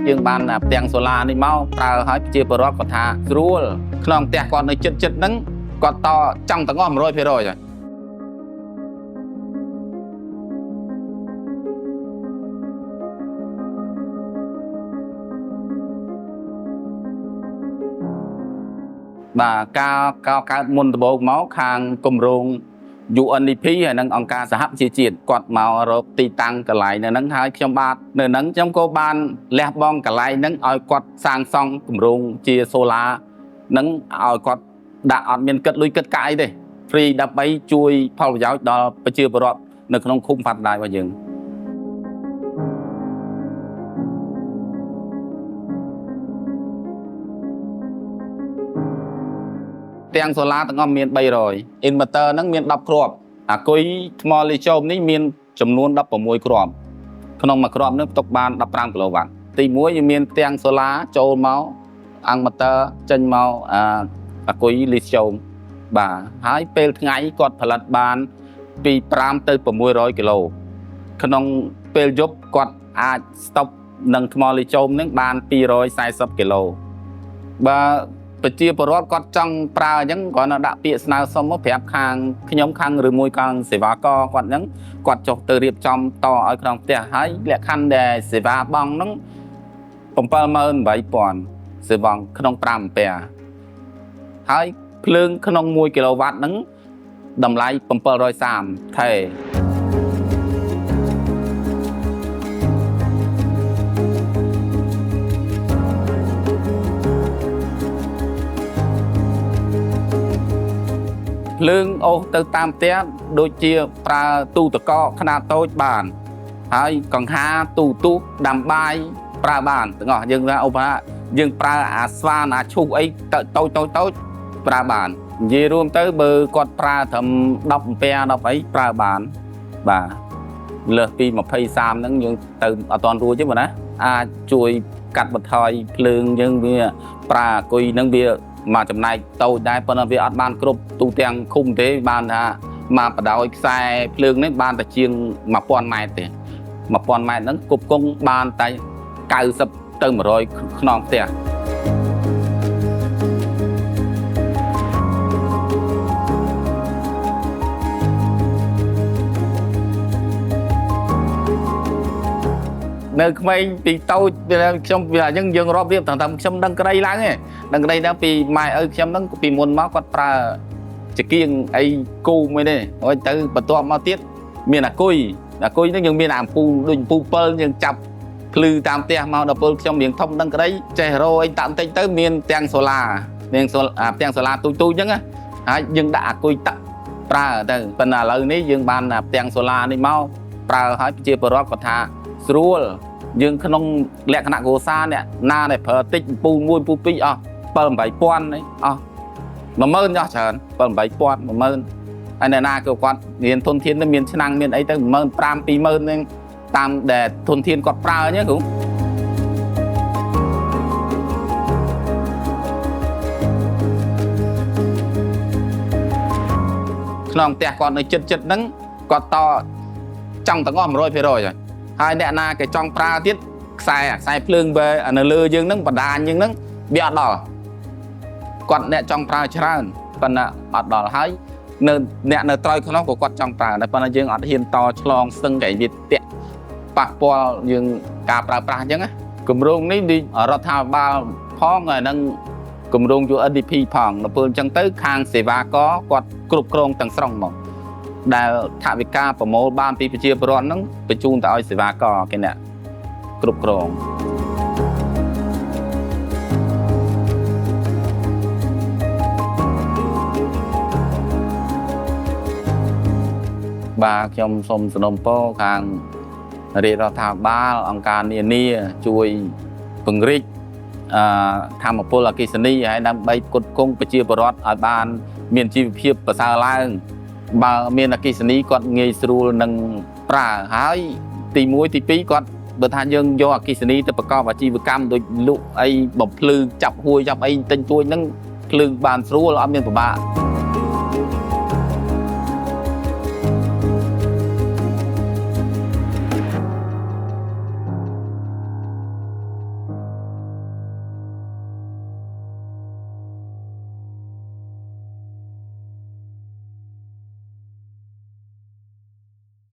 យើងបានផ្ទាំងសូឡានេះមកប្រើឲ្យប្រជាពលរដ្ឋគាត់ថាស្រួលក្នុងផ្ទះគាត់នៅចិត្តចិត្តហ្នឹងគាត់តចង់ទាំងអស់100%ហើយបាទការកកើតមុនដំបូងមកខាងគម្រោង UNDP ហើយនិងអង្គការសហប្រជាជាតិគាត់មករកទីតាំងកន្លែងនៅហ្នឹងហើយខ្ញុំបាទនៅហ្នឹងខ្ញុំក៏បានលះបង់កន្លែងហ្នឹងឲ្យគាត់សាងសង់គម្រោងជាសូឡាហ្នឹងឲ្យគាត់ដាក់អត់មានគិតលុយគិតកាក់អីទេ free ដើម្បីជួយផលប្រយោជន៍ដល់ប្រជាពលរដ្ឋនៅក្នុងឃុំផាត់ដាយរបស់យើងទាំងសូឡាទាំងអស់មាន300 inverter ហ្នឹងមាន10គ្រាប់អាគុយថ្មលីចូមនេះមានចំនួន16គ្រាប់ក្នុងមួយគ្រាប់នេះផ្ទុកបាន15គីឡូវ៉ាត់ទី1យើងមានផ្ទាំងសូឡាចូលមក inverter ចេញមកអាគុយលីសូមបាទហើយពេលថ្ងៃគាត់ផលិតបានពី5ទៅ600គីឡូក្នុងពេលយប់គាត់អាចស្តុបនឹងថ្មលីចូមនឹងបាន240គីឡូបើប្រជាពលរដ្ឋគាត់ចង់ប្រើអញ្ចឹងគ្រាន់តែដាក់ពាក្យស្នើសុំមកប្រាប់ខាងខ្ញុំខាងឬមួយខាងសេវាករគាត់អញ្ចឹងគាត់ចុះទៅរៀបចំតឲ្យក្នុងផ្ទះហើយលក្ខខណ្ឌដែលសេវាបង់ហ្នឹង78000សេវងក្នុង5អាំពែហើយភ្លើងក្នុង1គីឡូវ៉ាត់ហ្នឹងតម្លៃ730ថេភ្លើងអូសទៅតាមផ្ទះដូចជាប្រើទូទឹកកកខ្នាតតូចបានហើយកង្ហាទូទូដាំបាយប្រើបានទាំងអស់យើងថាឧបមាយើងប្រើអាស្វានអាឈូកអីតូចតូចតូចប្រើបាននិយាយរួមទៅបើគាត់ប្រើត្រឹម10អាំពែ10អីប្រើបានបាទលើសពី20 30ហ្នឹងយើងទៅអត់ទាន់រួចទេបងណាអាចជួយកាត់បន្ថយភ្លើងយើងវាប្រើអាគុយហ្នឹងវាមកចំណែកតូចដែរប៉ុន្តែវាអត់បានគ្រប់ទូទាំងឃុំទេបានថាមកបដោយខ្សែភ្លើងនេះបានតែជាង1000ម៉ែត្រទេ1000ម៉ែត្រហ្នឹងគប់គង់បានតែ90ទៅ100ខ្នងផ្ទះនៅក្មេងពីតូចខ្ញុំវាអញ្ចឹងយើងរាប់រៀបតាមខ្ញុំដឹងក្តីឡើងទេដឹងក្តីដល់ពីម៉ែឪខ្ញុំហ្នឹងពីមុនមកគាត់ប្រើចង្គៀងអីគូមួយទេហើយទៅបន្ទាប់មកទៀតមានអាគុយអាគុយហ្នឹងយើងមានអាអំពូលដូចអំពូល7យើងចាប់ភ្លឺតាមផ្ទះមកដល់ពេលខ្ញុំរៀងធំដឹងក្តីចេះរោអីតាក់បន្តិចទៅមានទាំងសូឡាមានសូឡាផ្ទាំងសូឡាទូចទូចអញ្ចឹងណាហើយយើងដាក់អាគុយទឹកប្រើទៅប៉ុន្តែឥឡូវនេះយើងបានផ្ទាំងសូឡានេះមកប្រើឲ្យប្រជាពលរដ្ឋគាត់ថាស្រួលយើងក្នុងលក្ខណៈគ្រួសារអ្នកណាដែលប្រើតិចអំពូល1អំពូល2អស់7 8000នេះអស់10000អស់ច្រើន7 8000 10000ហើយអ្នកណាក៏គាត់មានធនធានទៅមានឆ្នាំងមានអីទៅ15000 20000ហ្នឹងតាមដែលធនធានគាត់ប្រើអញ្ចឹងគ្រូក្នុងផ្ទះគាត់នៅចិត្តចិត្តហ្នឹងគាត់តចង់ទាំងអស់100%ហើយហើយអ្នកណាគេចង់ប្រើទៀតខ្សែខ្សែភ្លើងវានៅលើយើងហ្នឹងបណ្ដាញយើងហ្នឹងវាអត់ដល់គាត់អ្នកចង់ប្រើច្រើនប៉ុន្តែអត់ដល់ហើយនៅអ្នកនៅត្រយក្នុងក៏គាត់ចង់ប្រើដែរប៉ុន្តែយើងអត់ហ៊ានតឆ្លងស្ទឹងកែវាតាក់ប៉ះពាល់យើងការប្រើប្រាស់អញ្ចឹងណាគម្រោងនេះរដ្ឋាភិបាលផងហើយនឹងគម្រោង UNDP ផងដល់ពេលអញ្ចឹងទៅខាងសេវាករគាត់គ្រប់គ្រងទាំងស្រុងមកដែលថវិកាប្រមូលបានពីប្រជាពលរដ្ឋហ្នឹងបញ្ជូនទៅឲ្យសេវាករគេអ្នកគ្រប់គ្រងបាទខ្ញុំសូមសំណូមពរខាងរាជរដ្ឋាភិបាលអង្គការនានាជួយពង្រីកធម្មពលអគ្គិសនីហើយដើម្បីផ្គត់ផ្គង់ប្រជាពលរដ្ឋឲ្យបានមានជីវភាពប្រសើរឡើងបើមានអគ្គិសនីគាត់ងាយស្រួលនឹងប្រើហើយទី1ទី2គាត់បើថាយើងយកអគ្គិសនីទៅប្រកបអាជីវកម្មដូចលក់អីបំភ្លឺចាប់ហួយចាប់អីទិញទួយហ្នឹងភ្លើងបានស្រួលអត់មានពិបាក